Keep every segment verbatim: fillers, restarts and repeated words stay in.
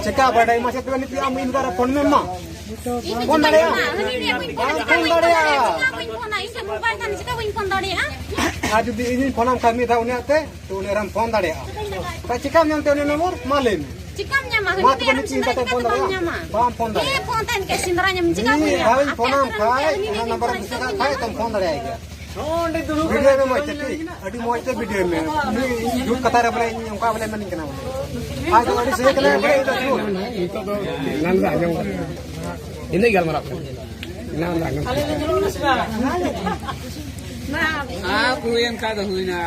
ᱪᱮᱠᱟ ᱵᱟᱰᱟᱭ ᱢᱟᱥᱮ ᱛᱚᱵᱮ ᱱᱤᱛ ᱟᱢ ᱤᱧ ᱫᱟᱨᱟ ᱯᱷᱳᱱ ᱢᱮ ᱢᱟ᱾ ᱯᱷᱳᱱ ᱫᱟᱲᱮᱭᱟᱜᱼᱟ? ᱵᱟᱢ ᱯᱷᱳᱱ ᱫᱟᱲᱮᱭᱟᱜᱼᱟ᱾ ᱪᱮᱠᱟ ᱵᱟᱹᱧ ᱯᱷᱳᱱᱟ? ᱤᱧ ᱴᱷᱮᱱ ᱢᱳᱵᱟᱭᱤᱞ ᱛᱟᱦᱮᱱ, ᱪᱮᱠᱟ ᱵᱟᱹᱧ ᱯᱷᱳᱱ ᱫᱟᱲᱮᱭᱟᱜᱼᱟ? ᱟᱨ ᱡᱩᱫᱤ ᱤᱧᱤᱧ ᱯᱷᱳᱱᱟᱢ ᱠᱷᱟᱱ ᱢᱤᱫ ᱫᱷᱟᱣ ᱩᱱᱤᱭᱟᱜ ᱛᱮ, ᱛᱚ ᱩᱱᱤ ᱟᱨᱮᱢ ᱯᱷᱳᱱ ᱫᱟᱲᱮᱭᱟᱜᱼᱟ᱾ ᱚᱠᱟ ᱪᱮᱠᱟᱢ ᱧᱟᱢ ᱛᱮ ᱩᱱᱤ ᱱᱚᱢᱵᱚᱨ? ᱢᱟ ᱞᱟᱹᱭ ᱢᱮ᱾ ᱪᱮᱠᱟᱢ ᱧᱟᱢᱟ? ᱢᱟ ᱦᱟᱹᱱᱤ ᱛᱚᱵᱮ ᱟᱨᱮᱢ ᱱᱤᱛ ᱤᱧ ᱥᱮᱸᱫᱽᱨᱟ ᱠᱟᱛᱮ ᱠᱟᱛᱮ ᱯᱷᱳᱱ ᱵᱟᱢ ᱫᱟᱲᱮᱭᱟᱜᱼᱟ? ᱧᱟᱢᱟ᱾ ᱵᱟᱢ ᱯᱷᱳᱱ ᱦᱮᱸ, ᱫᱟᱲᱮᱭᱟᱜᱼᱟ᱾ ᱯᱷᱳᱱ ᱛᱟᱦᱮᱱ ᱠᱮ ᱥᱮᱸᱫᱽᱨᱟ ᱧᱟᱢ, ᱪᱮᱠᱟ ᱢᱤᱫ ᱵᱟᱹᱧ ᱧᱟᱢᱟ? ᱫᱷᱟᱣ ᱤᱧ ᱟᱯᱮ ᱯᱷᱳᱱᱟᱢ ᱟᱹᱛᱩ ᱨᱮᱱ ᱠᱷᱟᱡ, ᱦᱟᱹᱱᱤ ᱚᱱᱟ ᱱᱟᱢᱵᱟᱨ ᱨᱮ ᱪᱮᱠᱟᱢ ᱫᱤᱥᱟᱹ ᱠᱟᱜ ᱧᱟᱢᱟ? ᱠᱷᱟᱡ ᱛᱚᱢ ᱯᱷᱳᱱ ᱫᱟᱲᱮᱭᱟᱭ ᱜᱮᱭᱟ᱾ ᱵᱷᱤᱰᱤᱭᱳ ᱢᱮ ᱢᱚᱡᱽ ᱛᱮ ᱴᱷᱤᱠ, ᱟᱹᱰᱤ ᱢᱚᱡᱽ ᱛᱮ ᱵᱷᱤᱰᱤᱭᱳ ᱢᱮ᱾ ᱩᱱᱤ ᱡᱷᱩᱴ ᱠᱟᱛᱷᱟ ᱨᱮ ᱵᱚᱞᱮ ᱤᱧ ᱚᱱᱠᱟ ᱵᱚᱞᱮ ᱢᱮᱱᱤᱧ ᱠᱟᱱᱟ ᱵᱚᱞᱮ᱾ ᱟᱡ ᱫᱚ ᱟᱹᱰᱤ ᱥᱟᱹᱦᱤ ᱠᱟᱱᱟᱭ ᱵᱚᱞᱮ, ᱤᱧ ᱫᱚ ᱡᱷᱩᱴ᱾ ᱱᱤᱛᱚᱜ ᱫᱚ ᱮᱱᱟᱝ ᱫᱚ ᱟᱸᱡᱚᱢ ᱠᱟᱱᱟ᱾ ᱤᱧ ᱫᱚᱧ ᱜᱟᱞᱢᱟᱨᱟᱜ ᱠᱟᱱᱟ᱾ ᱮᱱᱟᱝ ᱫᱚ ᱟᱸᱡᱚᱢ ᱠᱟᱱᱟ᱾ ᱟᱯ ᱦᱩᱭᱮᱱ ᱠᱷᱟᱡ ᱫᱚ ᱦᱩᱭᱱᱟ᱾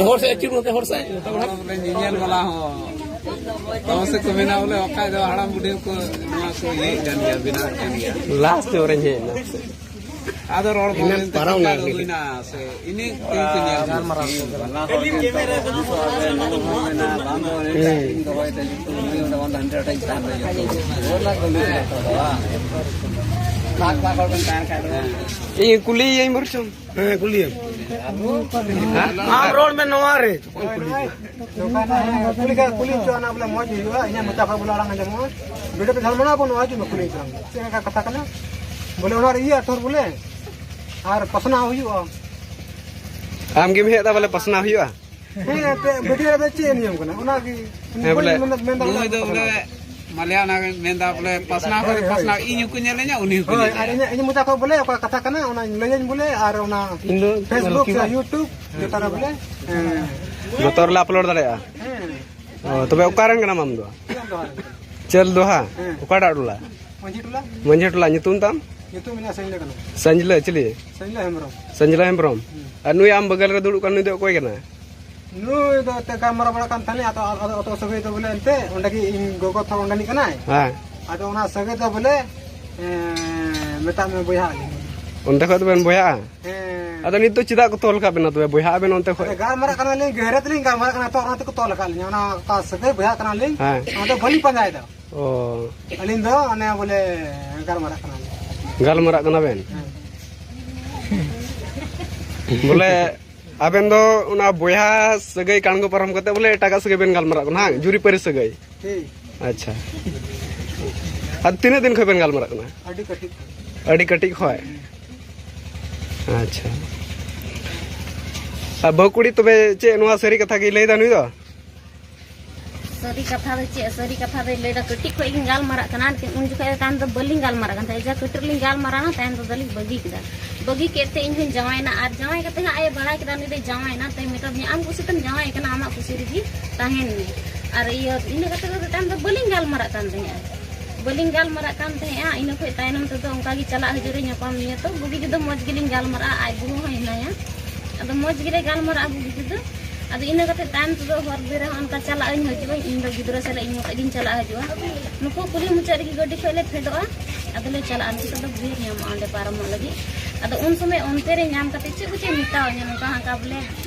ᱦᱚᱲ ᱥᱮᱫ ᱟᱹᱪᱩᱨ ᱱᱚᱛᱮ ᱦᱚᱲ ᱥᱮᱫ᱾ ᱵᱚᱞᱮ ᱧᱮᱧᱮᱞ ᱵᱟᱞᱟ ᱦᱚᱸ᱾ ᱛᱚᱵᱮ ᱥᱮ ᱠᱚ ᱢᱮᱱᱟ ᱵᱚᱞᱮ ᱚᱠᱟ ᱫᱚ ᱦᱟᱲᱟᱢ ᱵᱩᱰᱷᱤ ᱠᱚ ᱱᱚᱣᱟ ᱠᱚ ᱤᱭᱟᱹᱭᱮᱫ ᱠᱟᱱ ᱜᱮᱭᱟ, ᱵᱮᱱᱟᱣᱮᱫ ᱠᱟᱱ ᱜᱮᱭᱟ᱾ ᱞᱟᱥᱴ ᱨᱮᱧ ᱦᱮᱡ ᱮᱱᱟ᱾ ᱟᱫᱚ ᱨᱚᱲ ᱵᱟᱝ ᱤᱱᱟᱹ ᱞᱮᱱ ᱛᱟᱠᱚ ᱯᱟᱨᱚᱢ ᱠᱷᱟᱡ ᱱᱟ ᱫᱚ ᱟᱨᱠᱤ᱾ ᱦᱩᱭᱱᱟ ᱥᱮ ᱤᱱᱟᱹ ᱠᱚ ᱧᱮᱞ ᱜᱟᱞᱢᱟᱨᱟᱣ ᱠᱚ᱾ ᱵᱟᱱᱟ ᱦᱚᱲ ᱜᱮ ᱱᱮᱛᱟᱨ ᱫᱚ ᱦᱩᱫᱤᱥᱚᱜᱼᱟ ᱵᱮᱱ, ᱱᱩᱭ ᱦᱚᱸ ᱢᱮᱱᱟ ᱵᱟᱝ ᱫᱚ ᱩᱱᱤ ᱴᱟᱜ ᱦᱩᱸ᱾ ᱤᱧ ᱫᱚᱦᱚᱭ ᱛᱮ ᱡᱩᱛᱩᱜ, ᱩᱱᱤ ᱚᱸᱰᱮ ᱵᱟᱝ ᱫᱚ ᱦᱟᱱᱛᱮ ᱴᱟᱜ ᱤᱧ ᱛᱟᱦᱮᱱ ᱛᱮ ᱡᱩᱛᱩᱜ᱾ ᱚᱱᱟ ᱠᱚ ᱞᱟᱹᱭ ᱠᱟᱫᱟ ᱛᱚ, ᱵᱟᱝ? ᱵᱷᱟᱜᱽ ᱵᱷᱟᱜᱽ ᱦᱚᱲ ᱵᱮᱱ ᱛᱟᱦᱮᱱ ᱠᱷᱟᱡ ᱫᱚ᱾ ᱤᱧ ᱠᱩᱞᱤᱭᱮᱭᱟᱹᱧ ᱵᱚᱨᱪᱚᱝ᱾ ᱦᱮᱸ, ᱠᱩᱞᱤᱭᱮᱢ᱾ ᱦᱮᱸ? ᱟᱢ ᱨᱚᱲ ᱢᱮ ᱱᱚᱣᱟ ᱨᱮ᱾ ᱫᱚᱠᱟᱱ ᱨᱮ ᱠᱩᱞᱤ ᱠᱟ-, ᱠᱩᱞᱤ ᱦᱚᱪᱚ ᱚᱱᱟ ᱵᱚᱞᱮ ᱢᱚᱡᱽ ᱦᱩᱭᱩᱜᱼᱟ, ᱤᱧᱟᱹᱜ ᱢᱚᱪᱟ ᱠᱷᱚᱱ ᱵᱚᱞᱮ ᱟᱲᱟᱝ ᱟᱸᱡᱚᱢᱚᱜᱼᱟ᱾ ᱵᱷᱤᱰᱤᱭᱳ ᱯᱮ ᱡᱷᱟᱞ ᱢᱟᱱᱟ ᱵᱚᱱ ᱦᱤᱡᱩᱜ ᱢᱮ, ᱠᱩᱞᱤ ᱦᱚᱪᱚ ᱪᱮᱫ ᱞᱮᱠᱟ ᱠᱟᱛᱷᱟ ᱠᱟᱱᱟ? ᱵᱚᱞᱮ ᱚᱱᱟ ᱨᱮ ᱤᱭᱟᱹ ᱟᱛᱷᱚᱨ ᱵᱚᱞᱮ ᱟᱨ ᱯᱟᱥᱱᱟᱣ ᱦᱩᱭᱩᱜᱼᱟ᱾ ᱟᱢ ᱜᱮᱢ ᱦᱮᱡ ᱮᱫᱟ ᱵᱚᱞᱮ ᱯᱟᱥᱱᱟᱣ ᱦᱩᱭᱩᱜᱼᱟ? ᱦᱮᱸ, ᱮᱱᱛᱮᱫ ᱵᱷᱤᱰᱤᱭᱳ ᱨᱮᱫᱚ ᱪᱮᱫ ᱱᱤᱭᱚᱢ ᱠᱟᱱᱟ? ᱚᱱᱟ ᱜᱮ ᱦᱮᱸ, ᱵᱚᱞᱮ ᱵᱟᱹᱧ ᱢᱮᱱ-, ᱢᱮᱱ ᱮᱫᱟ ᱱᱩᱭ ᱵᱚᱞᱮ ᱫᱚ ᱯᱟᱥᱱᱟᱣ᱾ ᱵᱚᱞᱮ ᱢᱟᱞᱮ ᱚᱱᱟ ᱜᱮ ᱢᱮᱱᱫᱟ ᱵᱚᱞᱮ ᱯᱟᱥᱱᱟᱣ ᱦᱳᱭ, ᱠᱷᱟᱱ ᱦᱳᱭ᱾ ᱯᱟᱥᱱᱟᱣ ᱤᱧ ᱦᱚᱸᱠᱚ ᱧᱮᱞᱮᱧᱟ, ᱩᱱᱤ ᱦᱚᱸᱠᱚ ᱦᱳᱭ, ᱧᱮᱞᱮᱧᱟ᱾ ᱟᱨ ᱤᱧᱟᱹᱜ, ᱤᱧᱟᱹᱜ ᱢᱚᱪᱟ ᱠᱷᱚᱱ ᱵᱚᱞᱮ ᱚᱠᱟ ᱠᱟᱛᱷᱟ ᱠᱟᱱᱟ ᱚᱱᱟᱧ ᱞᱟᱹᱭᱟᱹᱧ ᱵᱚᱞᱮ, ᱟᱨ ᱚᱱᱟ ᱤᱧ ᱫᱚ Facebook ᱧᱮᱞ ᱥᱮ ᱠᱮᱫᱟ᱾ YouTube ᱡᱚᱛᱚ ᱨᱮ ᱵᱚᱞᱮ, ᱦᱮᱸ᱾ ᱡᱚᱛᱚ ᱨᱮᱞᱮ ᱟᱯᱞᱳᱰ ᱫᱟᱲᱮᱭᱟᱜᱼᱟ᱾ ᱦᱮᱸ᱾ ᱚ, ᱛᱚᱵᱮ ᱚᱠᱟ ᱨᱮᱱ ᱠᱟᱱᱟᱢ ᱟᱢ ᱫᱚ? ᱪᱟᱹᱞ ᱫᱚᱦᱟ ᱨᱮᱱ ᱠᱟᱱᱟ᱾ ᱪᱟᱹᱞ ᱫᱚᱦᱟ? ᱦᱮᱸ᱾ ᱚᱠᱟᱴᱟᱜ ᱴᱚᱞᱟ? ᱢᱟᱹᱡᱷᱤ ᱴᱚᱞᱟ᱾ ᱢᱟᱹᱡᱷᱤ ᱴᱚᱞᱟ, ᱧᱩᱛᱩᱢ ᱛᱟᱢ? ᱧᱩᱛᱩᱢ ᱢᱮᱱᱟᱜᱼᱟ ᱥᱟᱹᱧᱞᱟᱹ ᱠᱟᱱᱟ᱾ ᱥᱟᱹᱧᱞᱟᱹ ᱪᱤᱞᱤ? ᱥᱟᱹᱧᱞᱟᱹ ᱦᱮᱢᱵᱨᱚᱢ᱾ ᱥᱟᱹᱧᱞᱟᱹ ᱦᱮᱢᱵᱨᱚᱢ᱾ ᱦᱩᱸ᱾ ᱟᱨ ᱱᱩᱭ ᱟᱢ ᱵᱟᱜᱟᱞ ᱨᱮ ᱫᱩᱲᱩᱵ ᱠᱟᱱ ᱱᱩᱭ ᱫᱚ ᱚᱠᱚᱭ ᱠᱟᱱᱟᱭ? ᱱᱩᱭ ᱫᱚ ᱮᱱᱛᱮ ᱜᱟᱞᱢᱟᱨᱟᱣ ᱵᱟᱲᱟ ᱠᱟᱱ ᱛᱟᱞᱮᱭᱟ, ᱟᱫᱚ, ᱟᱫᱚ ᱚᱛᱚ ᱥᱟᱹᱜᱟᱹᱭ ᱫᱚ ᱵᱚᱞᱮ ᱮᱱᱛᱮ ᱚᱸᱰᱮ ᱜᱮ ᱤᱧ ᱜᱚᱜᱚ ᱛᱷᱚᱲ ᱚᱸᱰᱮᱱᱤᱡ ᱠᱟᱱᱟᱭ᱾ ᱦᱮᱸ᱾ ᱟᱫᱚ ᱚᱱᱟ ᱥᱟᱹᱜᱟᱹᱭ ᱫᱚ ᱵᱚᱞᱮ, ᱮᱸ, ᱢᱮᱛᱟᱜ ᱢᱮ ᱵᱚᱭᱦᱟ ᱟᱹᱞᱤᱧ᱾ ᱚᱱᱛᱮ ᱠᱷᱚᱡ ᱫᱚᱵᱮᱱ ᱵᱚᱭᱦᱟᱜᱼᱟ? ᱦᱮᱸ᱾ ᱟᱫᱚ ᱱᱤᱛ ᱫᱚ ᱪᱮᱫᱟᱜ ᱠᱚ ᱛᱚᱞ ᱟᱠᱟᱫ ᱵᱮᱱᱟ ᱛᱚᱵᱮ? ᱵᱚᱭᱦᱟᱜ ᱟᱵᱮᱱ ᱚᱱᱛᱮ ᱠᱷᱚᱡ? ᱟᱫᱚ ᱜᱟᱞᱢᱟᱨᱟᱜ ᱠᱟᱱᱟᱞᱤᱧ, ᱜᱟᱹᱦᱨᱟᱹ ᱛᱮᱞᱤᱧ ᱜᱟᱞᱢᱟᱨᱟᱜ ᱠᱟᱱᱟ, ᱛᱚ ᱚᱱᱟ ᱛᱮᱠᱚ ᱛᱚᱞ ᱟᱠᱟᱫ ᱞᱤᱧᱟ, ᱚᱱᱟ ᱚᱠᱟ ᱥᱟᱹᱜᱟᱹᱭ ᱵᱚᱭᱦᱟᱜ ᱠᱟᱱᱟᱞᱤᱧ, ᱦᱮᱸ᱾ ᱚᱱᱟ ᱫᱚ ᱵᱟᱹᱞᱤᱧ ᱯᱟᱸᱡᱟᱭᱮᱫᱟ᱾ ᱚ᱾ ᱟᱹᱞᱤᱧ ᱫᱚ ᱚᱱᱮ ᱵᱚᱞᱮ ᱜᱟᱞᱢᱟᱨᱟᱜ ᱠᱟᱱᱟᱞᱤᱧ᱾ ᱜᱟᱞᱢᱟᱨᱟᱜ ᱠᱟᱱᱟ ᱵᱮᱱ? ᱦᱮᱸ᱾ ᱵᱚᱞᱮ ᱟᱵᱮᱱ ᱫᱚ ᱚᱱᱟ ᱵᱚᱭᱦᱟ ᱥᱟᱹᱜᱟᱹᱭ ᱠᱟᱬᱜᱚ ᱯᱟᱨᱚᱢ ᱠᱟᱛᱮ ᱵᱚᱞᱮ ᱮᱴᱟᱜᱟᱜ ᱥᱟᱹᱜᱟᱹᱭ ᱵᱮᱱ ᱜᱟᱞᱢᱟᱨᱟᱜ ᱠᱟᱱᱟ, ᱦᱟᱝ? ᱡᱩᱨᱤᱯᱟᱹᱨᱤ ᱥᱟᱹᱜᱟᱹᱭ᱾ ᱦᱮᱸ᱾ ᱟᱪᱪᱷᱟ᱾ ᱟᱨ ᱛᱤᱱᱟᱹᱜ ᱫᱤᱱ ᱠᱷᱚᱱ ᱵᱮᱱ ᱜᱟᱞᱢᱟᱨᱟᱜ ᱠᱟᱱᱟ? ᱟᱹᱰᱤ ᱠᱟᱹᱴᱤᱡ ᱠᱷᱚᱱ᱾ ᱟᱹᱰᱤ ᱠᱟᱹᱴᱤᱡ ᱠᱷᱚᱱ? ᱟᱪᱪᱷᱟ᱾ ᱟᱨ ᱵᱟᱹᱦᱩ ᱠᱩᱲᱤ ᱛᱚᱵᱮ ᱪᱮᱫ ᱱᱚᱣᱟ ᱥᱟᱹᱨᱤ ᱠᱟᱛᱷᱟ ᱜᱮᱭ ᱞᱟᱹᱭᱫᱟ ᱱᱩᱭ ᱫᱚ? ᱥᱟᱹᱨᱤ ᱠᱟᱛᱷᱟ ᱫᱚ ᱪᱮᱫ? ᱥᱟᱹᱨᱤ ᱠᱟᱛᱷᱟ ᱫᱚᱭ ᱞᱟᱹᱭᱫᱟ, ᱠᱟᱹᱴᱤᱡ ᱠᱷᱚᱱ ᱜᱤᱧ ᱜᱟᱞᱢᱟᱨᱟᱜ ᱠᱟᱱᱟ, ᱞᱮᱠᱤᱱ ᱩᱱ ᱡᱚᱠᱷᱚᱡ ᱫᱚ ᱛᱟᱭᱚᱢ ᱫᱚ ᱵᱟᱹᱞᱤᱧ ᱜᱟᱞᱢᱟᱨᱟᱜ ᱠᱟᱱ ᱛᱟᱦᱮᱸᱫ᱾ ᱡᱟ ᱠᱟᱹᱴᱤᱡ ᱨᱮᱞᱤᱧ ᱜᱟᱞᱢᱟᱨᱟᱣᱱᱟ, ᱛᱟᱭᱚᱢ ᱫᱚ ᱫᱚᱞᱤᱧ ᱵᱟᱹᱜᱤ ᱠᱮᱫᱟ᱾ ᱵᱟᱹᱜᱤ ᱠᱮᱫ ᱛᱮ ᱤᱧ ᱦᱚᱸᱧ ᱡᱟᱶᱟᱭᱮᱱᱟ, ᱟᱨ ᱡᱟᱶᱟᱭ ᱠᱟᱛᱮ ᱦᱟᱸᱜ ᱟᱡ ᱮ ᱵᱟᱲᱟᱭ ᱠᱮᱫᱟ, ᱩᱱᱤ ᱫᱚᱭ ᱡᱟᱶᱟᱭᱮᱱᱟ, ᱛᱮ ᱢᱮᱛᱟᱫᱤᱧᱟ, "ᱟᱢ ᱠᱩᱥᱤ ᱛᱮᱢ ᱡᱟᱶᱟᱭ ᱠᱟᱱᱟ, ᱟᱢᱟᱜ ᱠᱩᱥᱤ ᱨᱮᱜᱮ ᱛᱟᱦᱮᱱ ᱢᱮ᱾" ᱟᱨ ᱤᱭᱟᱹ, ᱤᱱᱟᱹ ᱠᱟᱛᱮ ᱫᱚ ᱛᱟᱭᱚᱢ ᱫᱚ ᱵᱟᱹᱞᱤᱧ ᱜᱟᱞᱢᱟᱨᱟᱜ ᱠᱟᱱ ᱛᱟᱦᱮᱸᱫᱼᱟ, ᱵᱟᱹᱞᱤᱧ ᱜᱟᱞᱢᱟᱨᱟᱜ ᱠᱟᱱ ᱛᱟᱦᱮᱸᱫᱼᱟ᱾ ᱤᱱᱟᱹ ᱠᱷᱚᱱ ᱛᱟᱭᱱᱚᱢ ᱛᱮᱫᱚ ᱚᱱᱠᱟ ᱜᱮ ᱪᱟᱞᱟᱜ ᱦᱤᱡᱩᱜ ᱨᱮ ᱧᱟᱯᱟᱢ ᱤᱭᱟᱹ ᱛᱚ ᱵᱩᱜᱤ ᱡᱩᱫᱟᱹ ᱢᱚᱡᱽ ᱜᱮᱞᱤᱧ ᱜᱟᱞᱢᱟᱨᱟᱜᱼᱟ, ᱟᱡ ᱵᱟᱹᱦᱩ ᱦᱚᱸ ᱦᱮᱱᱟᱭᱟ, ᱟᱫᱚ ᱢᱚᱡᱽ ᱜᱮᱞᱮ ᱜᱟᱞᱢᱟᱨᱟᱜᱼᱟ ᱵᱩᱜᱤ ᱡᱩᱫᱟᱹ᱾ ᱟᱫᱚ ᱤᱱᱟᱹ ᱠᱟᱛᱮ ᱛᱟᱭᱚᱢ ᱛᱮᱫᱚ ᱦᱚᱨ ᱵᱤᱨ ᱨᱮᱦᱚᱸ ᱚᱱᱠᱟ ᱪᱟᱞᱟᱜ ᱟᱹᱧ ᱦᱤᱡᱩᱜ ᱟᱹᱧ, ᱤᱧ ᱫᱚ ᱜᱤᱫᱽᱨᱟᱹ ᱥᱟᱞᱟᱜ ᱤᱧ ᱢᱚᱛᱚ ᱜᱤᱧ ᱪᱟᱞᱟᱜ ᱦᱤᱡᱩᱜᱼᱟ᱾ ᱱᱩᱠᱩ ᱠᱩᱞᱦᱤ ᱢᱩᱪᱟᱹᱫ ᱨᱮᱜᱮ ᱜᱟᱹᱰᱤ ᱠᱷᱚᱡ ᱞᱮ ᱯᱷᱮᱰᱚᱜᱼᱟ, ᱟᱫᱚ ᱞᱮ ᱪᱟᱞᱟᱜᱼᱟ᱾ ᱱᱩᱠᱩ ᱫᱚ ᱵᱤᱨ ᱧᱟᱢᱚᱜᱼᱟ ᱚᱸᱰᱮ ᱯᱟᱨᱚᱢᱚᱜ ᱞᱟᱹᱜᱤᱫ᱾ ᱟᱫᱚ ᱩᱱ ᱥᱚᱢᱚᱭ ᱚᱱᱛᱮ ᱨᱮ ᱧᱟᱢ ᱠᱟᱛᱮ ᱪᱮᱫ ᱠᱚᱪᱚᱭ ᱢᱮᱛᱟᱣᱟᱹᱧᱟ, ᱱᱚᱝᱠᱟ ᱦᱟᱱᱠᱟ ᱵᱚᱞᱮ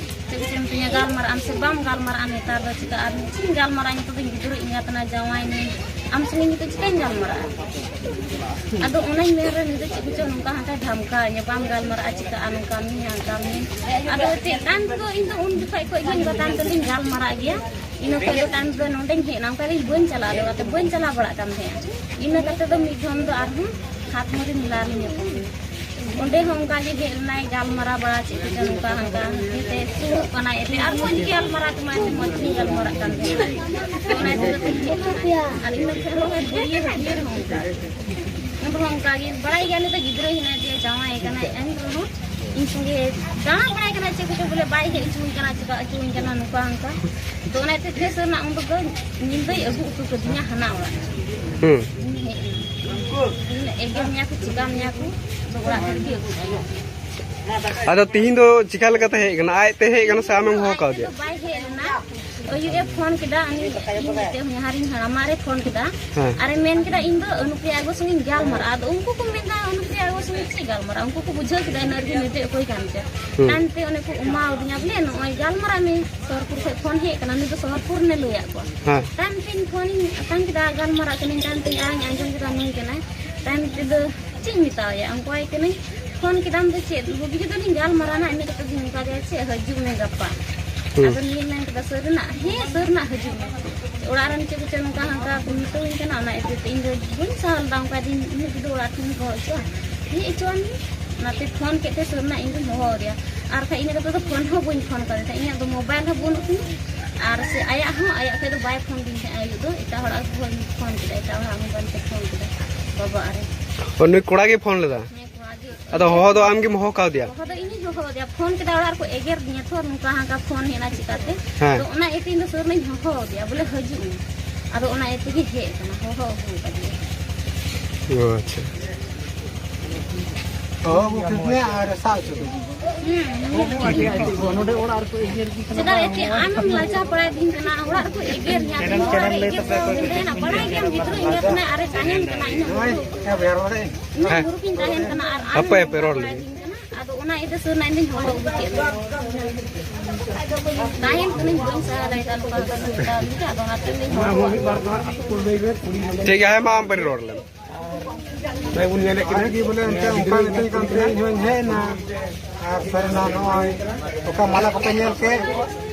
ᱪᱮᱫ ᱠᱚᱪᱚᱭ ᱢᱤᱛᱟᱹᱧᱟ, "ᱜᱟᱞᱢᱟᱨᱟᱜ ᱟᱢ ᱥᱮ ᱵᱟᱢ ᱜᱟᱞᱢᱟᱨᱟᱜᱼᱟ ᱱᱮᱛᱟᱨ ᱫᱚ, ᱪᱮᱫᱟᱜ ᱟᱨ ᱪᱮᱫ ᱤᱧ ᱜᱟᱞᱢᱟᱨᱟᱜᱼᱟ, ᱱᱤᱛᱚᱜ ᱫᱚᱧ ᱜᱤᱫᱽᱨᱟᱹ ᱮᱸᱜᱟᱛ ᱮᱱᱟ, ᱡᱟᱶᱟᱭ ᱱᱟᱹᱧ, ᱟᱢ ᱥᱚᱸᱜᱮ ᱱᱤᱛᱚᱜ ᱪᱤᱠᱟᱹᱧ ᱜᱟᱞᱢᱟᱨᱟᱜᱼᱟ?" ᱟᱫᱚ ᱚᱱᱟᱧ ᱢᱮᱱ ᱨᱮ ᱱᱩᱭ ᱫᱚ ᱪᱮᱫ ᱠᱚᱪᱚ ᱱᱚᱝᱠᱟ ᱦᱟᱱᱠᱟᱭ ᱫᱷᱟᱢᱠᱟᱣᱤᱧᱟ, "ᱵᱟᱢ ᱜᱟᱞᱢᱟᱨᱟᱜᱼᱟ, ᱪᱤᱠᱟᱹᱜᱼᱟ, ᱱᱚᱝᱠᱟ ᱢᱤᱭᱟᱹᱧ, ᱦᱟᱱᱠᱟ ᱢᱤᱭᱟᱹᱧ᱾" ᱟᱫᱚ ᱪᱮᱫ ᱛᱟᱭᱚᱢ ᱛᱮᱫᱚ ᱤᱧ ᱫᱚ ᱩᱱ ᱡᱚᱠᱷᱚᱡ ᱠᱷᱚᱡ ᱜᱮ ᱤᱧ ᱫᱚ ᱛᱟᱭᱚᱢ ᱛᱮᱫᱚᱧ ᱜᱟᱞᱢᱟᱨᱟᱜ ᱜᱮᱭᱟ᱾ ᱤᱱᱟᱹ ᱠᱷᱚᱡ ᱫᱚ ᱛᱟᱭᱚᱢ ᱛᱮᱫᱚ ᱱᱚᱸᱰᱮᱧ ᱦᱮᱡ ᱮᱱᱟ, ᱚᱱᱠᱟ ᱜᱮ ᱵᱟᱹᱧ ᱪᱟᱞᱟᱜᱼᱟ, ᱟᱫᱚ ᱚᱱᱟᱛᱮ ᱵᱟᱹᱧ ᱪᱟᱞᱟᱣ ᱵᱟᱲᱟᱜ ᱠᱟᱱ ᱛᱟᱦᱮᱸᱜᱼᱟ᱾ ᱤᱱᱟᱹ ᱠᱟᱛᱮ ᱫᱚ ᱢᱤᱫ ᱫᱷᱚᱢ ᱫᱚ ᱟᱨᱦᱚᱸ ᱦᱟᱛᱢᱟᱹᱨᱤ ᱢᱮᱞᱟ ᱨᱮ ᱧᱟᱯᱟᱢ ᱮᱱᱟ᱾ ᱚᱸᱰᱮ ᱦᱚᱸ ᱚᱱᱠᱟ ᱜᱮ ᱦᱮᱡ ᱞᱮᱱᱟᱭ, ᱜᱟᱞᱢᱟᱨᱟᱣ ᱵᱟᱲᱟ ᱪᱮᱫ ᱠᱚᱪᱚ ᱱᱚᱝᱠᱟ ᱦᱟᱱᱠᱟ, ᱮᱱᱛᱮ ᱥᱩᱨᱩᱜ ᱠᱟᱱᱟᱭ, ᱮᱱᱛᱮ ᱟᱨ ᱢᱚᱡᱽ ᱜᱮ ᱜᱟᱞᱢᱟᱨᱟᱣ ᱠᱮᱢᱟᱭ, ᱮᱱᱛᱮ ᱢᱚᱡᱽ ᱜᱮᱧ ᱜᱟᱞᱢᱟᱨᱟᱜ ᱠᱟᱱ ᱛᱟᱦᱮᱸᱜᱼᱟ᱾ ᱛᱚ ᱚᱱᱟ ᱤᱫᱤ ᱠᱟᱛᱮ ᱦᱮᱡ ᱮᱱᱟ᱾ ᱟᱨ ᱤᱱᱟᱹ ᱠᱷᱚᱱ ᱦᱚᱸ ᱵᱩᱲᱤᱭᱟᱹ ᱦᱟᱹᱴᱭᱟᱹ ᱨᱮᱦᱚᱸ ᱚᱱᱠᱟ ᱜᱮ᱾ ᱩᱱ ᱨᱮᱦᱚᱸ ᱚᱱᱠᱟ ᱜᱮ, ᱵᱟᱲᱟᱭ ᱜᱮᱭᱟ ᱩᱱᱤ ᱫᱚ ᱜᱤᱫᱽᱨᱟᱹ ᱦᱮᱱᱟᱭ ᱛᱟᱭᱟ, ᱡᱟᱶᱟᱭ ᱠᱟᱱᱟᱭ, ᱮᱱ ᱨᱮᱦᱚᱸ ᱤᱧ ᱥᱚᱸᱜᱮ ᱫᱟᱬᱟ ᱵᱟᱲᱟᱭ ᱠᱟᱱᱟ, ᱪᱮᱫ ᱠᱚᱪᱚ ᱵᱚᱞᱮ ᱵᱟᱭ ᱦᱮᱡ ᱦᱚᱪᱚᱧ ᱠᱟᱱᱟ, ᱪᱮᱠᱟ ᱦᱚᱪᱚᱧ ᱠᱟᱱᱟ, ᱱᱚᱝᱠᱟ ᱦᱟᱱᱠᱟ᱾ ᱛᱚ ᱚᱱᱟ ᱤᱭᱟᱹᱛᱮ ᱛᱤᱥ ᱨᱮᱱᱟᱜ ᱩᱱ ᱨᱮᱫᱚ ᱧᱤᱫᱟᱹᱭ ᱟᱹᱜᱩ ᱦᱚᱴᱚ ᱠᱟᱹᱫᱤᱧᱟ ᱦᱟᱱᱟ ᱚᱲᱟᱜ᱾ ᱦᱩᱸ᱾ ᱤᱧ ᱦᱮᱡ ᱮᱱᱟ᱾ ᱤᱧ ᱮᱜᱮᱨ ᱢᱮᱭᱟ ᱠᱚ, ᱪᱮᱠᱟ ᱢᱮᱭᱟ ᱠᱚ, ᱛᱚ ᱚᱲᱟᱜ ᱦᱚᱲ ᱜᱮ ᱟᱹᱜᱩ ᱠᱟᱫᱤᱧᱟ᱾ ᱟᱫᱚ ᱛᱤᱦᱤᱧ ᱫᱚ ᱪᱤᱠᱟ ᱞᱮᱠᱟᱛᱮ ᱦᱮᱡ ᱠᱟᱱᱟ? ᱟᱡ ᱛᱮ ᱦᱮᱡ ᱠᱟᱱᱟ ᱥᱮ ᱟᱢᱮᱢ ᱦᱚᱦᱚ ᱠᱟᱣᱫᱮᱭᱟ? ᱵᱟᱭ ᱦᱮᱡ ᱞᱮᱱᱟ᱾ ᱟᱭᱩᱵ ᱮ ᱯᱷᱳᱱ ᱠᱮᱫᱟ, ᱩᱱᱤ ᱤᱧ ᱢᱤᱫᱴᱮᱱ ᱦᱚᱧᱦᱟᱨᱤᱧ ᱦᱟᱲᱟᱢ ᱟᱨᱮ ᱯᱷᱳᱱ ᱠᱮᱫᱟ᱾ ᱦᱮᱸ᱾ ᱟᱨᱮ ᱢᱮᱱ ᱠᱮᱫᱟ, "ᱤᱧ ᱫᱚ ᱱᱩᱠᱩ ᱟᱜᱚ ᱥᱚᱸᱜᱮᱧ ᱜᱟᱞᱢᱟᱨᱟᱜᱼᱟ᱾" ᱟᱫᱚ ᱩᱱᱠᱩ ᱠᱚ ᱢᱮᱱᱫᱟ, "ᱱᱩᱠᱩ ᱟᱜᱚ ᱥᱚᱸᱜᱮ ᱪᱮᱫ ᱜᱟᱞᱢᱟᱨᱟᱜ?" ᱩᱱᱠᱩ ᱠᱚ ᱵᱩᱡᱷᱟᱹᱣ ᱠᱮᱫᱟ ᱤᱱᱟᱹ ᱨᱮᱜᱮ ᱱᱩᱭ ᱫᱚ ᱚᱠᱚᱭ ᱠᱟᱱ ᱪᱚ᱾ ᱦᱩᱸ᱾ ᱛᱟᱭᱚᱢ ᱛᱮ ᱚᱱᱮ ᱠᱚ ᱮᱢᱟᱣᱫᱤᱧᱟ ᱵᱚᱞᱮ, "ᱱᱚᱜᱼᱚᱭ ᱜᱟᱞᱢᱟᱨᱟᱜ ᱢᱮ, ᱥᱚᱦᱚᱨᱯᱩᱨ ᱠᱷᱚᱱ ᱯᱷᱳᱱ ᱦᱮᱡ ᱠᱟᱱᱟ, ᱱᱩᱭ ᱫᱚ ᱥᱚᱦᱚᱨᱯᱩᱨ ᱨᱮᱱᱮ ᱞᱟᱹᱭᱟᱫ ᱠᱚᱣᱟ᱾" ᱦᱮᱸ᱾ ᱛᱟᱭᱚᱢ ᱛᱮᱧ ᱯᱷᱳᱱᱤᱧ ᱟᱛᱟᱝ ᱠᱮᱫᱟ, ᱜᱟᱞᱢᱟᱨᱟᱜ ᱠᱟᱹᱱᱟᱹᱧ, ᱛᱟᱭᱚᱢ ᱛᱮᱧ ᱟᱨᱤᱧ ᱟᱸᱡᱚᱢ ᱠᱮᱫᱟ ᱱᱩᱭ ᱠᱟᱱᱟᱭ᱾ ᱛᱟᱭᱚᱢ ᱛᱮᱫᱚ ᱪᱮᱫ ᱤᱧ ᱢᱮᱛᱟᱣᱟᱭᱟ, ᱚᱱᱠᱟᱣᱟᱭ ᱠᱟᱹᱱᱟᱹᱧ᱾ ᱯᱷᱳᱱ ᱠᱮᱫᱟᱢ ᱫᱚ ᱪᱮᱫ? ᱵᱩᱜᱤ ᱡᱩᱫᱟᱹ ᱞᱤᱧ ᱜᱟᱞᱢᱟᱨᱟᱣ ᱱᱟ, ᱤᱱᱟᱹ ᱠᱟᱛᱮ ᱫᱚᱧ ᱢᱮᱛᱟ ᱫᱮᱭᱟ ᱪᱮᱫ, ᱦᱤᱡᱩᱜ ᱢᱮ ᱜᱟᱯᱟ᱾ ᱦᱩᱸ᱾ ᱟᱫᱚ ᱱᱤᱭᱟᱹ ᱢᱮᱱ ᱠᱮᱫᱟ, "ᱥᱟᱹᱨᱤᱱᱟᱜ?" "ᱦᱮᱸ, ᱥᱟᱹᱨᱤᱱᱟᱜ ᱦᱤᱡᱩᱜ ᱢᱮ᱾ ᱚᱲᱟᱜ ᱨᱮᱱ ᱪᱮᱫ ᱠᱚᱪᱚ ᱱᱚᱝᱠᱟ ᱦᱟᱱᱠᱟ ᱠᱚ ᱢᱮᱛᱟᱹᱧ ᱠᱟᱱᱟ, ᱚᱱᱟ ᱤᱭᱟᱹᱛᱮ ᱤᱧ ᱫᱚ ᱵᱟᱹᱧ ᱥᱟᱦᱟᱣ ᱞᱮᱫᱟ ᱚᱱᱠᱟ ᱫᱤᱱ, ᱩᱱᱟᱹᱜ ᱡᱩᱫᱟᱹ ᱚᱲᱟᱜ ᱴᱷᱮᱱ ᱦᱚᱦᱚ ᱦᱚᱪᱚᱜᱼᱟ, ᱦᱮᱡ ᱦᱚᱪᱚᱣᱟᱱ ᱢᱮ᱾ ᱚᱱᱟᱛᱮ ᱯᱷᱳᱱ ᱠᱮᱫ ᱛᱮ ᱥᱟᱹᱨᱤᱱᱟᱜ ᱤᱧ ᱫᱚᱧ ᱦᱚᱦᱚ ᱟᱫᱮᱭᱟ᱾ ᱟᱨ ᱠᱷᱟᱡ ᱤᱱᱟᱹ ᱠᱟᱛᱮ ᱫᱚ ᱯᱷᱳᱱ ᱦᱚᱸ ᱵᱟᱹᱧ ᱯᱷᱳᱱ ᱠᱟᱫᱮ ᱛᱟᱦᱮᱸᱫ, ᱤᱧᱟᱹᱜ ᱫᱚ ᱢᱳᱵᱟᱭᱤᱞ ᱦᱚᱸ ᱵᱟᱹᱱᱩᱜ ᱛᱤᱧᱟᱹ᱾ ᱟᱨ ᱥᱮ ᱟᱭᱟᱜ ᱦᱚᱸ, ᱟᱭᱟᱜ ᱠᱷᱟᱡ ᱫᱚ ᱵᱟᱭ ᱯᱷᱳᱱ ᱫᱤᱧ ᱛᱟᱦᱮᱸᱫ ᱟᱹᱭᱩᱵ ᱫᱚ, ᱮᱴᱟᱜ ᱦᱚᱲᱟᱜ ᱯᱷᱳᱱ, ᱯᱷᱳᱱ ᱠᱮᱫᱟ, ᱮᱴᱟᱜ ᱦᱚᱲᱟᱜ ᱢᱳᱵᱟᱭᱤᱞ ᱛᱮ ᱯᱷᱳᱱ ᱠᱮᱫᱟ ᱵᱟᱵᱟ ᱟᱨᱮ᱾ ᱚ, ᱱᱩᱭ ᱠᱚᱲᱟ ᱜᱮ ᱯᱷᱳᱱ ᱞᱮᱫᱟ? ᱦᱮᱸ, ᱠᱚᱲᱟ ᱜᱮ᱾ ᱟᱫᱚ ᱦᱚᱦᱚ ᱫᱚ ᱟᱢ ᱜᱮᱢ ᱦᱚᱦᱚ ᱠᱟᱣᱫᱮᱭᱟ? ᱦᱚᱦᱚ ᱫᱚ ᱤᱧᱤᱧ ᱦᱚᱦᱚ ᱟᱫᱮᱭᱟ, ᱯᱷᱳᱱ ᱠᱮᱫᱟ, ᱚᱲᱟᱜ ᱨᱮᱠᱚ ᱮᱜᱮᱨ ᱫᱤᱧᱟ ᱛᱚ, ᱱᱚᱝᱠᱟ ᱦᱟᱱᱠᱟ ᱯᱷᱳᱱ ᱦᱮᱡ ᱮᱱᱟ ᱪᱤᱠᱟᱛᱮ᱾ ᱦᱮᱸ᱾ ᱟᱫᱚ ᱚᱱᱟ ᱤᱭᱟᱹᱛᱮ ᱤᱧ ᱫᱚ ᱥᱩᱨ ᱨᱮᱧ ᱦᱚᱦᱚ ᱟᱫᱮᱭᱟ, ᱵᱚᱞᱮ ᱦᱤᱡᱩᱜ ᱢᱮ᱾ ᱟᱫᱚ ᱚᱱᱟ ᱤᱭᱟᱹ ᱛᱮᱜᱮ ᱦᱮᱡ ᱟᱠᱟᱱᱟ, ᱦᱚᱦᱚ ᱟᱹᱜᱩ ᱟᱠᱟᱫᱮᱭᱟ᱾ ᱚ, ᱟᱪᱪᱷᱟ᱾ ᱦᱚᱦᱚ ᱟᱹᱜᱩ ᱠᱮᱫ ᱢᱮᱭᱟ ᱟᱨ ᱥᱟᱵ ᱦᱚᱪᱚ ᱠᱮᱫ ᱢᱮᱭᱟ᱾ ᱦᱩᱸ, ᱱᱚᱰᱮ ᱚᱲᱟᱜ ᱨᱮᱠᱚ ᱮᱜᱮᱨ ᱠᱮᱫ ᱪᱮᱫᱟᱜ ᱮᱱᱛᱮ ᱟᱢᱮᱢ ᱞᱟᱡᱟ ᱯᱟᱲᱟᱭᱮᱫᱤᱧ ᱠᱟᱱᱟ? ᱚᱲᱟᱜ ᱨᱮᱠᱚ ᱮᱜᱮᱨ ᱤᱧᱟ, ᱤᱧ ᱚᱲᱟᱜ ᱨᱮ ᱮᱜᱮᱨ ᱛᱮ ᱵᱟᱹᱧ ᱛᱟᱦᱮᱱᱟ᱾ ᱵᱟᱲᱟᱭ ᱜᱮᱭᱟᱢ ᱜᱤᱫᱽᱨᱟᱹ ᱮᱸᱜᱟᱛ ᱠᱟᱱᱟᱭ, ᱟᱨᱮ ᱛᱟᱦᱮᱱ ᱠᱟᱱᱟ, ᱤᱧᱟᱹᱜ ᱦᱮᱸ, ᱵᱩᱨᱩ ᱦᱮᱸ, ᱵᱚᱭᱦᱟ ᱨᱚᱲ ᱫᱟᱹᱧ᱾ ᱤᱧᱟᱹᱜ ᱦᱮᱸ᱾ ᱵᱩᱨᱩ ᱠᱤᱱ ᱛᱟᱦᱮᱱ ᱠᱟᱱᱟ, ᱟᱨ ᱟᱢ ᱦᱟᱯᱮ, ᱦᱟᱯᱮ, ᱨᱚᱲ ᱞᱮᱜᱮ᱾ ᱟᱫᱚ ᱚᱱᱟ ᱤᱭᱟᱹᱛᱮ ᱥᱩᱨ ᱨᱮᱱᱟᱜ ᱤᱧ ᱦᱚᱦᱚ ᱟᱹᱜᱩ ᱠᱮᱫ ᱠᱚᱣᱟ᱾ ᱛᱟᱦᱮᱱ ᱠᱟᱹᱱᱟᱹᱧ, ᱵᱟᱹᱧ ᱥᱟᱦᱟ ᱫᱟᱲᱮᱭᱟᱫᱟ, ᱱᱚᱝᱠᱟ ᱦᱟᱱᱠᱟ ᱠᱚ ᱢᱮᱛᱟᱣ ᱫᱤᱧ ᱠᱷᱟᱱ, ᱟᱫᱚ ᱚᱱᱟᱛᱮ ᱤᱧ ᱦᱚᱦᱚ ᱟᱹᱜᱩ ᱠᱮᱫ ᱠᱚᱣᱟ᱾ ᱴᱷᱤᱠ ᱜᱮᱭᱟ, ᱦᱮᱸ ᱢᱟ, ᱟᱢ ᱯᱟᱹᱨᱤ ᱨᱚᱲ ᱞᱮᱢ᱾ ᱵᱟᱭ ᱵᱚᱱ ᱧᱮᱞᱮᱫ ᱠᱤᱱᱟ᱾ ᱟᱨ ᱜᱮ ᱵᱚᱞᱮ ᱚᱱᱠᱟ ᱢᱮᱛᱟᱹᱧ ᱠᱟᱱ ᱛᱮ ᱤᱧ ᱦᱚᱸᱧ ᱦᱮᱡ ᱮᱱᱟ᱾ ᱟᱨ ᱥᱟᱹᱨᱤᱱᱟ ᱱᱚᱜᱼᱚᱭ ᱚᱠᱟ ᱢᱟᱞᱟ ᱠᱚᱯᱮ ᱧᱮᱞ ᱠᱮᱫ,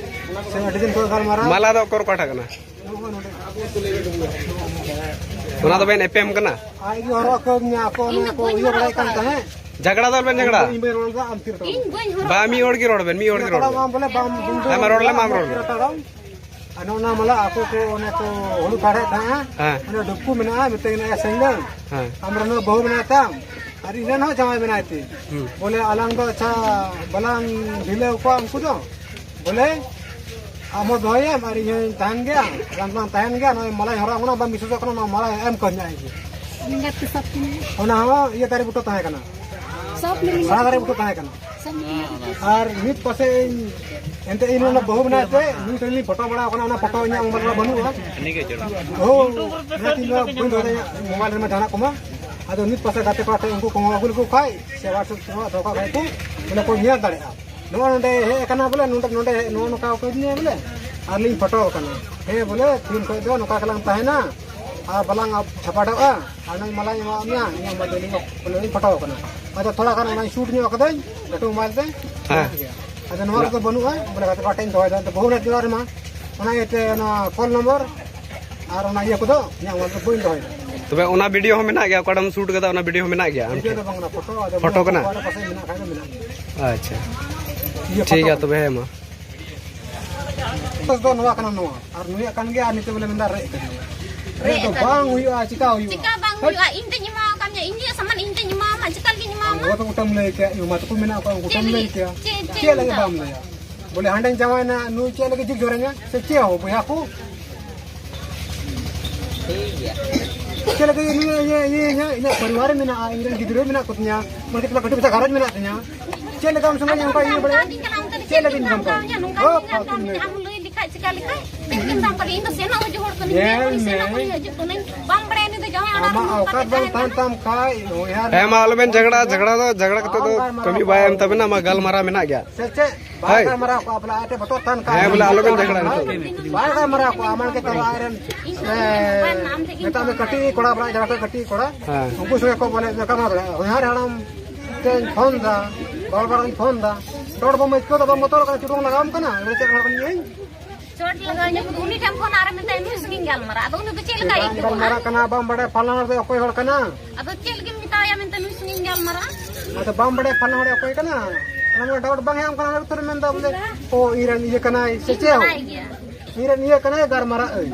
ᱥᱮ ᱟᱹᱰᱤ ᱫᱤᱱ ᱠᱷᱚᱱ ᱜᱟᱞᱢᱟᱨᱟᱣ? ᱢᱟᱞᱟ ᱫᱚ ᱚᱠᱚᱨ ᱚᱠᱟᱴᱟᱜ ᱠᱟᱱᱟ? ᱱᱚᱜᱼᱚᱭ ᱱᱚᱰᱮ᱾ ᱚᱱᱟ ᱫᱚᱵᱮᱱ ᱮᱯᱮᱢ ᱠᱟᱱᱟ? ᱟᱡ ᱜᱮ ᱦᱚᱨᱚᱜ ᱟᱠᱟᱣᱫᱤᱧᱟ, ᱟᱠᱚ ᱚᱱᱟ ᱠᱚ ᱤᱭᱟᱹ ᱵᱟᱲᱟᱭ ᱠᱟᱱ ᱛᱟᱦᱮᱸᱫ᱾ ᱡᱷᱟᱜᱽᱲᱟ ᱫᱚ ᱟᱞᱚᱵᱮᱱ ᱡᱷᱟᱜᱽᱲᱟ᱾ ᱤᱧ ᱵᱟᱹᱧ ᱨᱚᱲ ᱮᱫᱟ, ᱟᱢ ᱛᱤᱨᱮ ᱨᱚᱲ ᱤᱧ ᱮᱫᱟ? ᱵᱟᱹᱧ ᱦᱚᱨᱚᱜ ᱵᱟ, ᱢᱤᱫ ᱦᱚᱲ ᱜᱮ ᱨᱚᱲ ᱵᱮᱱ, ᱢᱤᱫ ᱦᱚᱲ ᱜᱮ ᱨᱚᱲ ᱵᱮᱱ᱾ ᱵᱟᱢ ᱵᱚᱞᱮ ᱵᱟᱢ ᱦᱮᱸ, ᱢᱟ ᱨᱚᱲ ᱞᱮᱢ, ᱟᱢ ᱨᱚᱲ ᱞᱮᱢ᱾ ᱟᱨ ᱱᱚᱜᱼᱚ ᱱᱟ ᱢᱟᱞᱟ ᱟᱠᱚ ᱠᱚ ᱚᱱᱮ ᱠᱚ ᱦᱩᱲᱩ ᱠᱚ ᱦᱮᱲᱦᱮᱫ ᱛᱟᱦᱮᱸᱜᱼᱟ, ᱦᱮᱸ᱾ ᱚᱸᱰᱮ ᱰᱩᱵᱠᱩ ᱢᱮᱱᱟᱜᱼᱟ, ᱢᱤᱛᱟᱹᱧ ᱠᱟᱱᱟ, "ᱮ ᱥᱮᱸᱜᱮᱞ, ᱦᱮᱸ᱾ ᱟᱢ ᱨᱮᱱ ᱦᱚᱸ ᱵᱟᱹᱦᱩ ᱢᱮᱱᱟᱭ ᱛᱟᱢ, ᱟᱨ ᱤᱧ ᱨᱮᱱ ᱦᱚᱸ ᱡᱟᱶᱟᱭ ᱢᱮᱱᱟᱭ ᱛᱤᱧ᱾ ᱦᱩᱸ᱾ ᱵᱚᱞᱮ ᱟᱞᱟᱝ ᱫᱚ ᱟᱪᱪᱷᱟ ᱵᱟᱞᱟᱝ ᱰᱷᱤᱞᱟᱹᱣ ᱠᱚᱣᱟ ᱩᱱᱠᱩ ᱫᱚ, ᱵᱚᱞᱮ ᱟᱢ ᱦᱚᱸ ᱫᱚᱦᱚᱭᱮᱢ ᱟᱨ ᱤᱧ ᱦᱚᱸᱧ ᱛᱟᱦᱮᱱ ᱜᱮᱭᱟ, ᱟᱞᱟᱝ ᱫᱚᱞᱟᱝ ᱛᱟᱦᱮᱱ ᱜᱮᱭᱟ, ᱱᱚᱜᱼᱚᱭ ᱢᱟᱞᱟᱧ ᱦᱚᱨᱚᱜ ᱟᱢ ᱠᱟᱱᱟ, ᱵᱟᱢ ᱵᱤᱥᱣᱟᱥᱚᱜ ᱠᱟᱱᱟ, ᱱᱚᱣᱟ ᱢᱟᱞᱟ ᱮᱢ ᱠᱟᱹᱧ ᱢᱮ ᱟᱡ ᱜᱮ᱾" ᱮᱸᱜᱟᱛ ᱠᱚ ᱥᱟᱵ ᱠᱤᱱᱟ᱾ ᱚᱱᱟ ᱦᱚᱸ ᱤᱭᱟᱹ ᱫᱟᱨᱮ ᱵᱩᱴᱟᱹ ᱛᱟᱦᱮᱸ ᱠᱟᱱᱟ᱾ ᱥᱟᱵ ᱞᱮᱱᱟ᱾ ᱥᱟᱲᱟ ᱫᱟᱨᱮ ᱵᱩᱴᱟᱹ ᱛᱟᱦᱮᱸ ᱠᱟᱱᱟ᱾ ᱥᱟᱵ ᱞᱮᱱᱟ᱾ ᱟᱨ ᱢᱤᱫ ᱯᱟᱥᱮ ᱤᱧ, ᱮᱱᱛᱮ ᱤᱧ ᱚᱱᱟ ᱵᱟᱹᱦᱩ ᱢᱮᱱᱟᱭ ᱛᱮ, ᱱᱩᱭ ᱴᱷᱮᱱ ᱞᱤᱧ ᱯᱷᱳᱴᱳ ᱵᱟᱲᱟ ᱟᱠᱟᱱᱟ, ᱚᱱᱟ ᱯᱷᱳᱴᱳ ᱤᱧᱟᱹᱜ ᱢᱳᱵᱟᱭᱤᱞ ᱨᱮ ᱵᱟᱹᱱᱩᱜᱼᱟ᱾ ᱦᱳ, ᱚᱱᱟᱛᱮ ᱤᱧ ᱫᱚ ᱵᱟᱹᱧ ᱫᱚᱦᱚ ᱫᱟᱲᱮᱭᱟᱜᱼᱟ ᱢᱳᱵᱟᱭᱤᱞ ᱨᱮᱢᱟ ᱡᱟᱦᱟᱱᱟᱜ ᱠᱚᱢᱟ᱾ ᱟᱫᱚ ᱢᱤᱫ ᱯᱟᱥᱮ ᱜᱟᱛᱮ ᱠᱚᱲᱟ ᱴᱷᱮᱱ ᱩᱱᱠᱩ ᱠᱚᱦᱚᱸ ᱟᱹᱜᱩ ᱞᱮᱠᱚ ᱠᱷᱟᱡ, ᱥᱮ WhatsApp ᱨᱮ ᱫᱚᱦᱚ ᱠᱟᱜ ᱠᱷᱟᱡ ᱠᱚ, ᱵᱚᱞᱮ ᱠᱚ ᱧᱮᱞ ᱫᱟᱲᱮᱭᱟᱜᱼᱟ᱾ ᱱᱚᱜᱼᱚ ᱱᱚᱰᱮ ᱦᱮᱡ ᱟᱠᱟᱱᱟ ᱵᱚᱞᱮ, ᱱᱚᱰᱮ, ᱱᱚᱰᱮ ᱱᱚᱜᱼᱚ ᱱᱚᱝᱠᱟ ᱠᱚ ᱤᱫᱤᱭᱟ ᱵᱚᱞᱮ, ᱟᱨ ᱞᱤᱧ ᱯᱷᱳᱴᱳ ᱟᱠᱟᱱᱟ᱾ ᱦᱮᱸ ᱵᱚᱞᱮ, ᱛᱤᱦᱤᱧ ᱠᱷᱚᱡ ᱫᱚ ᱱᱚᱝᱠᱟ ᱜᱮᱞᱟᱝ ᱛᱟᱦᱮᱱᱟ᱾ ᱟᱨ ᱵᱟᱞᱟᱝ ᱪᱷᱟᱯᱟᱰᱟᱜᱼᱟ, ᱟᱨ ᱱᱩᱭ ᱢᱟᱞᱟᱧ ᱮᱢᱟᱣᱟᱫ ᱢᱮᱭᱟ, ᱤᱧᱟᱹᱜ ᱢᱳᱵᱟᱭᱤᱞ ᱨᱮᱧ ᱯᱷᱳᱴᱳ ᱟᱠᱟᱱᱟ᱾ ᱟᱫᱚ ᱛᱷᱚᱲᱟ ᱜᱟᱱ ᱚᱱᱟᱧ ᱥᱩᱴ ᱧᱚᱜ ᱠᱟᱹᱫᱟᱹᱧ ᱞᱟᱹᱴᱩ ᱢᱳᱵᱟᱭᱤᱞ ᱛᱮ᱾ ᱦᱮᱸ᱾ ᱟᱫᱚ ᱱᱚᱣᱟ ᱨᱮᱫᱚ ᱵᱟᱹᱱᱩᱜᱼᱟ, ᱵᱚᱞᱮ ᱜᱟᱛᱮ ᱯᱟᱴᱮᱧ ᱫᱚᱦᱚᱭᱮᱫᱟ, ᱟᱫᱚ ᱵᱟᱹᱦᱩ ᱱᱟᱜ ᱡᱚᱲᱟᱣ ᱨᱮᱢᱟ᱾ ᱚᱱᱟ ᱤᱭᱟᱹᱛᱮ ᱚᱱᱟ ᱠᱚᱞ ᱱᱚᱢᱵᱚᱨ ᱟᱨ ᱚᱱᱟ ᱤᱭᱟᱹ ᱠᱚᱫᱚ ᱤᱧᱟᱹᱜ ᱢᱳᱵᱟᱭᱤᱞ ᱨᱮ ᱵᱟᱹᱧ ᱫᱚᱦᱚᱭᱮᱫᱟ᱾ ᱛᱚᱵᱮ ᱚᱱᱟ ᱵᱷᱤᱰᱤᱭᱳ ᱦᱚᱸ ᱢᱮᱱᱟᱜ ᱜᱮᱭᱟ, ᱚᱠᱟᱴᱟᱜ ᱮᱢ ᱥᱩᱴ ᱠᱟᱫᱟ, ᱚᱱᱟ ᱵᱷᱤᱰᱤᱭᱳ ᱦᱚᱸ ᱢᱮᱱᱟᱜ ᱜᱮᱭᱟ ᱟᱢ ᱵᱷᱤᱰᱤᱭᱳ ᱴᱷᱮᱱ? ᱫᱚ ᱵᱟᱝ ᱠᱟᱱᱟ, ᱯᱷᱳᱴᱳ᱾ ᱟᱫᱚ ᱯᱷᱳᱴᱳ ᱠᱟᱱᱟ? ᱯᱷᱳᱴᱳ ᱯᱟᱥᱮᱡ ᱢᱮᱱᱟᱜ ᱠᱷᱟᱡ ᱫᱚ ᱢᱮᱱᱟᱜ ᱜᱮᱭᱟ᱾ ᱟᱪᱪᱷᱟ, ᱤᱭᱟᱹ ᱴᱷᱤᱠ ᱯᱷᱳᱴᱳ ᱜᱮᱭᱟ ᱠᱟᱱᱟ᱾ ᱛᱚᱵᱮ, ᱦᱮᱸ ᱢᱟ᱾ ᱵᱚᱥ ᱫᱚ ᱱᱚᱣᱟ ᱠᱟᱱᱟ, ᱱᱚᱣᱟ᱾ ᱟᱨ ᱱᱩᱭᱟᱜ ᱠᱟᱱ ᱜᱮᱭᱟ, ᱟᱨ ᱱᱤᱛᱚᱜ ᱵᱚᱞᱮ ᱢᱮᱱᱫᱟ ᱨᱮᱡ ᱠᱟᱫᱤᱧᱟ᱾ ᱨᱮᱡ ᱨᱮᱡ ᱫᱚ ᱫᱚ ᱵᱟᱝ ᱦᱩᱭᱩᱜᱼᱟ, ᱪᱤᱠᱟ ᱦᱩᱭᱩᱜᱼᱟ? ᱪᱤᱠᱟ ᱵᱟᱝ ᱦᱩᱭᱩᱜᱼᱟ? ᱤᱧ ᱛᱮᱧ ᱮᱢᱟᱣ ᱟᱠᱟᱫ ᱢᱮᱭᱟ, ᱤᱧ ᱨᱮᱭᱟᱜ ᱥᱟᱢᱟᱱ ᱤᱧ ᱛᱮᱧ ᱮᱢᱟᱣ ᱟᱢᱟ, ᱪᱤᱠᱟ ᱞᱟᱹᱜᱤᱫ ᱤᱧ ᱮᱢᱟᱣ ᱟᱢᱟ? ᱟᱢ ᱜᱚᱜᱚ ᱛᱟᱠᱚ ᱠᱩᱴᱟᱹᱢ ᱞᱟᱹᱭ ᱠᱮᱭᱟ, ᱤᱧ ᱢᱟ ᱛᱟᱠᱚ ᱢᱮᱱᱟᱜ ᱠᱚᱣᱟ, ᱩᱱᱠᱩ ᱪᱮᱫ ᱠᱩᱴᱟᱹᱢ ᱞᱟᱹᱭ ᱞᱟᱹᱜᱤᱫ? ᱠᱮᱭᱟ᱾ ᱪᱮᱫ, ᱪᱮᱫ ᱪᱮᱫ ᱞᱟᱹᱜᱤᱫ ᱢᱮᱛᱟᱢᱟ? ᱵᱟᱢ ᱞᱟᱹᱭᱟ? ᱵᱚᱞᱮ ᱦᱟᱸᱰᱮᱧ ᱡᱟᱶᱟᱭᱱᱟ, ᱱᱩᱭ ᱪᱮᱫ ᱞᱟᱹᱜᱤᱫ ᱡᱤᱞ ᱡᱚᱨᱟᱧᱟ? ᱥᱮ ᱪᱮᱫ ᱦᱚᱸ ᱵᱚᱭᱦᱟ ᱠᱚ? ᱴᱷᱤᱠ ᱜᱮᱭᱟ᱾ ᱪᱮᱫ ᱞᱟᱹᱜᱤᱫ ᱱᱩᱭ ᱤᱭᱟᱹ, ᱤᱭᱟᱹ, ᱤᱧᱟᱹᱜ, ᱤᱧᱟᱹᱜ ᱯᱚᱨᱤᱵᱟᱨ ᱨᱮ ᱢᱮᱱᱟᱜᱼᱟ, ᱤᱧ ᱨᱮᱱ ᱜᱤᱫᱽᱨᱟᱹ ᱢᱮᱱᱟᱜ ᱠᱚᱛᱤᱧᱟ, ᱢᱟᱱᱮ ᱠᱟᱹᱴᱤᱡ ᱢᱟᱪᱷᱟ ᱜᱷᱟᱨᱚᱸᱡᱽ ᱢᱮᱱᱟᱜ ᱛᱤᱧᱟ᱾ ᱪᱮᱫ ᱞᱮᱠᱟᱢ ᱥᱚᱸᱜᱮ ᱱᱚᱝᱠᱟ ᱤᱭᱟᱹ ᱵᱟᱲᱟᱭᱟ? ᱪᱮᱫ ᱞᱟᱹᱜᱤᱫ ᱤᱧ ᱫᱷᱟᱢᱠᱟᱣ? ᱚ, ᱯᱷᱟᱞᱛᱩᱢ ᱞᱟᱹᱭ᱾ ᱟᱢ ᱞᱟᱹᱭ ᱞᱮᱠᱷᱟᱡ ᱪᱤᱠᱟ ᱞᱮᱠᱷᱟᱡ? ᱪᱮᱫ ᱤᱧ ᱫᱷᱟᱢᱠᱟᱣ? ᱤᱧ ᱫᱚ ᱥᱮᱱᱚᱜ ᱦᱤᱡᱩᱜ ᱦᱚᱲ ᱠᱟᱹᱱᱟᱹᱧ, ᱧᱮᱞ ᱥᱮᱱᱚᱜ ᱢᱮ᱾ ᱠᱟᱹᱱᱟᱹᱧ, ᱦᱤᱡᱩᱜ ᱠᱟᱹᱱᱟᱹᱧ᱾ ᱵᱟᱢ ᱵᱟᱲᱟᱭᱟ ᱩᱱᱤ ᱫᱚ ᱡᱟᱶᱟᱭ ᱚᱲᱟᱜ ᱨᱮ ᱟᱢᱟᱜ ᱱᱚᱝᱠᱟ ᱚᱣᱠᱟᱛ ᱛᱮ ᱵᱟᱝ ᱛᱟᱦᱮᱱᱟ᱾ ᱛᱟᱦᱮᱱ ᱛᱟᱢ ᱠᱷᱟᱡ, ᱦᱮᱸ, ᱢᱟ ᱟᱞᱚᱵᱮᱱ ᱡᱷᱟᱜᱽᱲᱟ, ᱡᱷᱟᱜᱽᱲᱟ ᱫᱚ, ᱡᱷᱟᱜᱽᱲᱟ ᱠᱟᱛᱮ ᱫᱚ ᱠᱟᱹᱢᱤ ᱵᱟᱭ ᱮᱢ ᱛᱟᱵᱮᱱᱟ, ᱟᱢᱟᱜ ᱜᱟᱞᱢᱟᱨᱟᱣ ᱢᱮᱱᱟᱜ ᱜᱮᱭᱟ᱾ ᱥᱮ ᱪᱮᱫ? ᱵᱟᱭ ᱦᱳᱭ᱾ ᱜᱟᱞᱢᱟᱨᱟᱣ ᱠᱚᱜᱼᱟ, ᱵᱚᱞᱮ ᱟᱡ ᱴᱷᱮᱱ ᱵᱚᱛᱚᱨ ᱛᱟᱦᱮᱱ ᱠᱷᱟᱱ᱾ ᱦᱮᱸ, ᱵᱚᱞᱮ ᱟᱞᱚᱵᱮᱱ ᱡᱷᱟᱜᱽᱲᱟ ᱱᱤᱛᱚᱜ᱾ ᱵᱟᱭ ᱜᱟᱞᱢᱟᱨᱟᱣ ᱠᱚᱜᱼᱟ, ᱢᱟᱱ ᱠᱮ ᱪᱚᱞᱚ ᱟᱡ ᱨᱮᱱ, ᱮ, ᱢᱮᱛᱟᱜ ᱢᱮ ᱠᱟᱹᱴᱤᱡ ᱠᱚᱲᱟ, ᱵᱚᱞᱮ ᱡᱟᱦᱟᱸ ᱠᱟᱹᱴᱤᱡ ᱠᱚᱲᱟ, ᱦᱮᱸ᱾ ᱩᱱᱠᱩ ᱥᱚᱸᱜᱮ ᱠᱚ ᱵᱚᱞᱮ ᱜᱟᱞᱢᱟᱨᱟᱣ ᱫᱟᱲᱮᱭᱟᱜᱼᱟ᱾ ᱦᱚᱧᱦᱟᱨ ᱦᱟᱲᱟᱢ ᱴᱷᱮᱱ ᱯᱷᱳᱱ ᱫᱟ, ᱵᱟᱨ ᱵᱟᱨ ᱤᱧ ᱯᱷᱳᱱ ᱫᱟ, ᱰᱚᱰ ᱵᱟᱢ ᱟᱹᱭᱠᱟᱹᱣ ᱫᱟ, ᱵᱟᱢ ᱵᱚᱛᱚᱨᱚᱜ ᱠᱟᱱᱟ, ᱪᱩᱰᱩᱝ ᱞᱟᱜᱟᱣᱟᱢ ᱠᱟᱱᱟ, ᱪᱮᱫ ᱦᱚᱲ ᱠᱟᱱᱟᱧ ᱤᱧ? ᱪᱚᱴ ᱞᱟᱜᱟᱣ ᱤᱧᱟᱹ, ᱩᱱᱤ ᱴᱷᱮᱱ ᱯᱷᱳᱱ ᱟᱨ ᱢᱮᱛᱟᱭ ᱱᱩᱭ ᱥᱟᱺᱜᱤᱧ ᱜᱟᱞᱢᱟᱨᱟᱜ᱾ ᱟᱫᱚ ᱩᱱᱤ ᱫᱚ ᱪᱮᱫ ᱞᱮᱠᱟᱭ ᱵᱟᱝ ᱟᱹᱭᱠᱟᱹᱣᱟ? ᱜᱟᱞᱢᱟᱨᱟᱜ ᱠᱟᱱᱟ, ᱵᱟᱢ ᱵᱟᱲᱟᱭᱟ ᱯᱷᱟᱞᱱᱟ ᱦᱚᱲ ᱫᱚ ᱚᱠᱚᱭ ᱦᱚᱲ ᱠᱟᱱᱟ? ᱟᱫᱚ ᱪᱮᱫ ᱞᱟᱹᱜᱤᱫ ᱢᱮᱛᱟᱭᱟ ᱢᱮᱱᱛᱮ ᱱᱩᱭ ᱥᱟᱺᱜᱤᱧ ᱜᱟᱞᱢᱟᱨᱟᱜ? ᱟᱫᱚ ᱵᱟᱢ ᱵᱟᱲᱟᱭᱟ ᱯᱷᱟᱞᱱᱟ ᱦᱚᱲ ᱚᱠᱚᱭ ᱠᱟᱱᱟ? ᱚᱱᱟ ᱢᱟ ᱰᱟᱣᱩᱴ ᱵᱟᱝ ᱦᱮᱡ ᱟᱢ ᱠᱟᱱᱟ, ᱚᱱᱟ ᱠᱷᱟᱹᱛᱤᱨ ᱢᱮᱱᱫᱟ ᱵᱚᱞᱮ, ᱚ, ᱤᱧ ᱨᱮᱱ ᱤᱭᱟᱹ ᱠᱟᱱᱟᱭ ᱥᱮ ᱤᱧ ᱪᱮᱫ ᱦᱚᱸ? ᱵᱟᱲᱟᱭ ᱜᱮᱭᱟ᱾ ᱤᱧ ᱨᱮᱱ ᱤᱭᱟᱹ ᱠᱟᱱᱟᱭ, ᱜᱟᱞᱢᱟᱨᱟᱜ ᱟᱹᱧ᱾